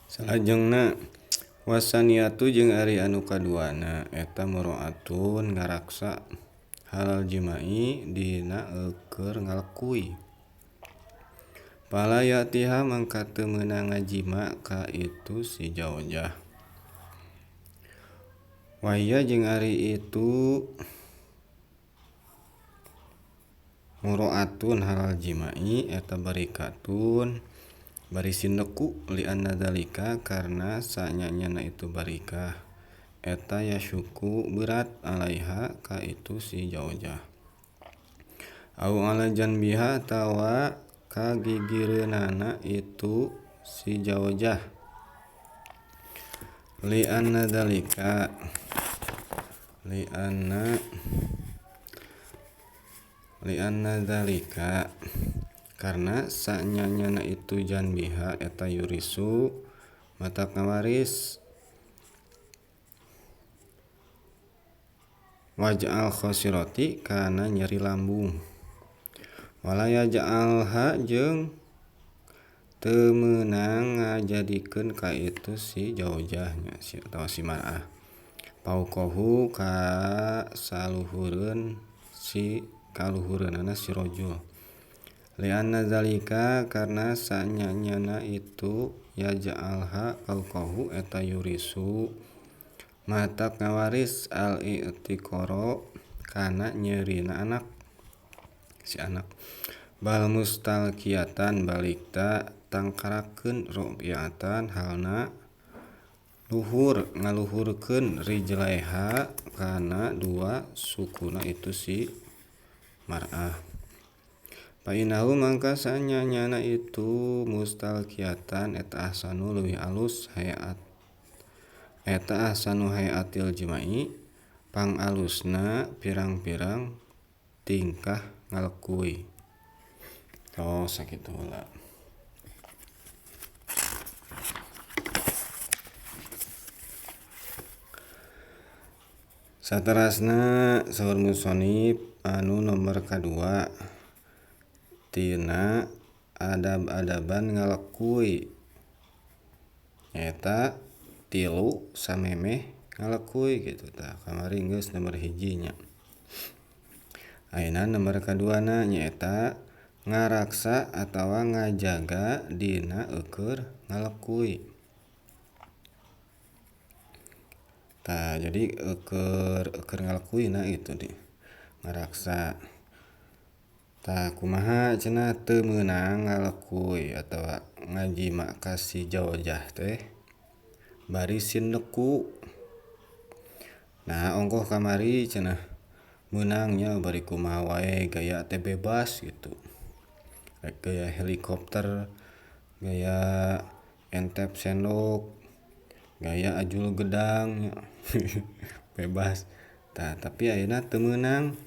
Salajengna wasaniatu jeung ari anu kaduana eta muroatun ngaraksa halal jima'i dina eueur ngalekuy. Pala yatiha mangka teu meunang ngajima ka itu si jaujah. Wahia jeung ari itu muroatun halal jima'i eta barikatun bari sindeku li anna dzalika karna sanyanyana itu barikah eta yasuku berat alaiha ka itu si jaujah. Au ala janbiha atawa ka gigireunana itu si jaujah. Li anna dzalika li anna li anna dzalika karena sanyanyana itu janbiha eta yurisu mata ngawaris waj'al khosirati kana nyeri lambung wala yaj'alha jeung teu meunang ngajadikeun ka itu si jaujahnya si atawa si mar'ah pauqahu ka saluhureun si kaluhureunana si rajul. Lianna zalika karena sanyanyana itu yaj'alha fauqahu eta yurisu matak ngawaris al-i'tiqara kana nyerina anak si anak bal mustalqiyatan balikta tangkarakeun ru'yatan halna luhur ngaluhurkeun rijlaiha kana dua sukuna itu si mar'ah. Painahu mangka sanyanyana itu mustalqiyatan eta ahsanu leuwih alus hayat eta ahsanu hayatil jima'i pangalusna pirang-pirang tingkah ngalekuy. Oh sakitu heula. Saterasna saur musonib anu nomor kadua tina adab-adaban ngalekuy nyaeta tilu samemeh ngalekuy gitu tah. Kamari geus nomor hiji nya. Ayeuna nomor kaduana nyaeta ngaraksa atawa ngajaga dina eueur ngalekuy. Tah jadi eueur eueur ngalekuyna itu di ngaraksa. Tah kumaha cenah teu meunang ngalekuy atawa ngajima ka si jaujah teh bari sindeku. Nah ongkoh kamari cenah meunangnya bari kumaha wae gaya teh bebas gitu. Rek gaya helikopter, gaya entep sendok, gaya ajul gedang bebas. Tah tapi ayeuna teu meunang.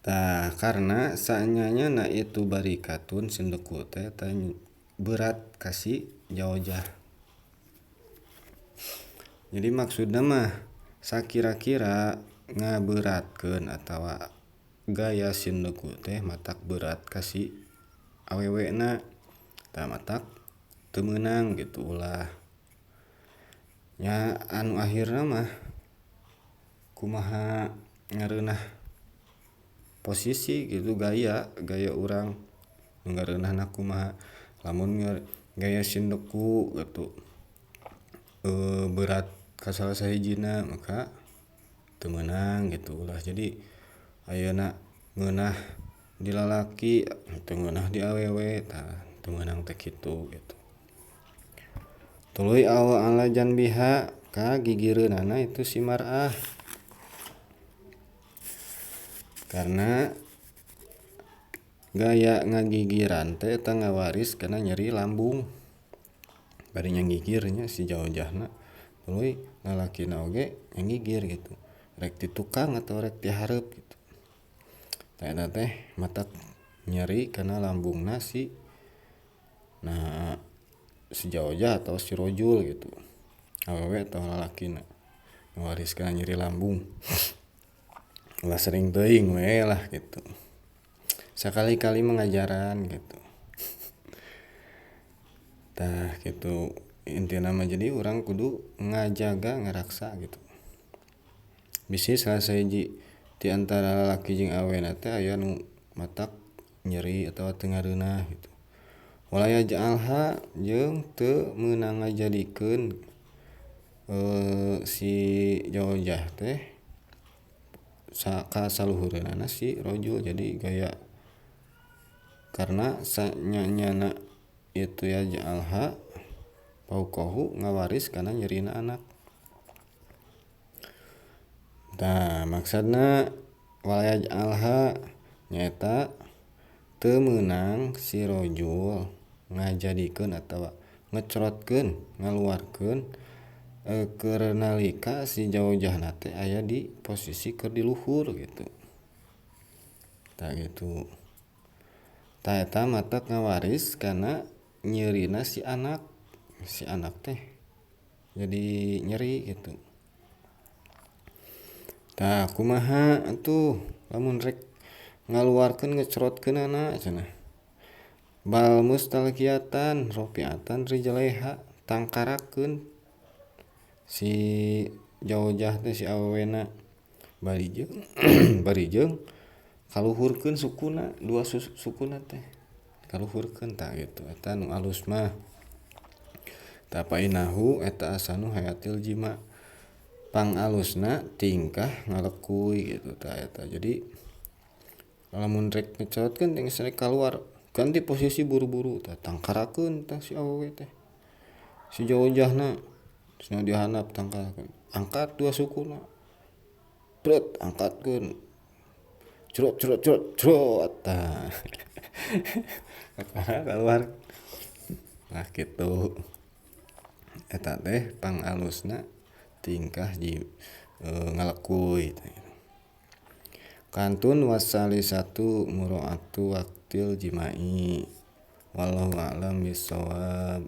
Tah karena sanyanyana itu barikatun sindeku teh berat kasih jaujah. Jadi maksudna mah sakira-kira ngaberatkeun atawa gaya sindeku teh matak berat kasih awewena tah matak teu meunang gitu ulah. Nya anu akhirna mah kumaha ngareunah posisi gitu gaya gaya urang ngareunahna kumaha lamun gaya sindeku gitu berat ka salah sahijina maka teu meunang gitu ulah. Jadi ayeuna ngeunah di lalaki teu ngeunah di awewe tah teu meunang teh kitu gitu. Tuluy awa ala janbiha ka gigireunana itu si mar'ah. Karena gaya ngagigiran teh eta ngawaris kana nyeri lambung. Bari nyangigirnya si jaujahna tuluy lalakina oge nyangigir gitu. Rek ti tukang atau rek ti hareup gitu. Tah eta teh matak nyeri kana lambungna si nah si jaujah atau si rojul gitu. Awewe atau lalakina ngawaris kana nyeri lambung. Ulah sering teuing we lah gitu. Sakali-kali mengajaran gitu. Tah kitu intina mah jadi urang kudu ngajaga ngaraksa gitu. Bisi salah sahiji ti antara lalaki jeung awewena teh aya nu matak nyeri atawa teu ngareunah gitu. Wala yaj'alha jeung teu meunang ngajadikeun si jaujah teh ka saluhureunana si rojul. Jadi gaya karena sanyanyana itu yaj'alha fauqahu ngawaris kana nyerina anak. Tah maksudna wala yaj'alha nyaeta teu meunang si rojul ngajadikeun atawa ngecerotkeun ngaluarkeun keur nalika si jaujahna teh aya di posisi keur di luhur gitu. Tah gitu. Tah eta matak ngawaris kana nyerina si anak. Si anak teh jadi nyeri gitu. Tah kumaha atuh lamun rek ngaluarkeun ngecerotkeunana cenah. Bal mustalqiyatan rofiatan rijlaiha tangkarakeun si jaujah teh si awewena bari jeung bari jeung kaluhurkeun sukuna dua sukuna teh kaluhurkeun tah gitu eta nu alus mah. Tah painahu eta asanu hayatil jima pangalusna tingkah ngalekuy gitu tah eta. Jadi lamun rek ngecerotkeun teh geus rek kaluar ganti posisi buru-buru tah tangkarakeun tah si awewe teh si jaujahna cenah dihandap tangkarakeun angkat dua sukuna bret angkatkeun cerot cerot cerot cerot tah keluar nah kitu eta teh pangalusna tingkah ngalekuy. Kantun wasali satu muro'atu waktil jima'i. Wallahu a'lam bishawab.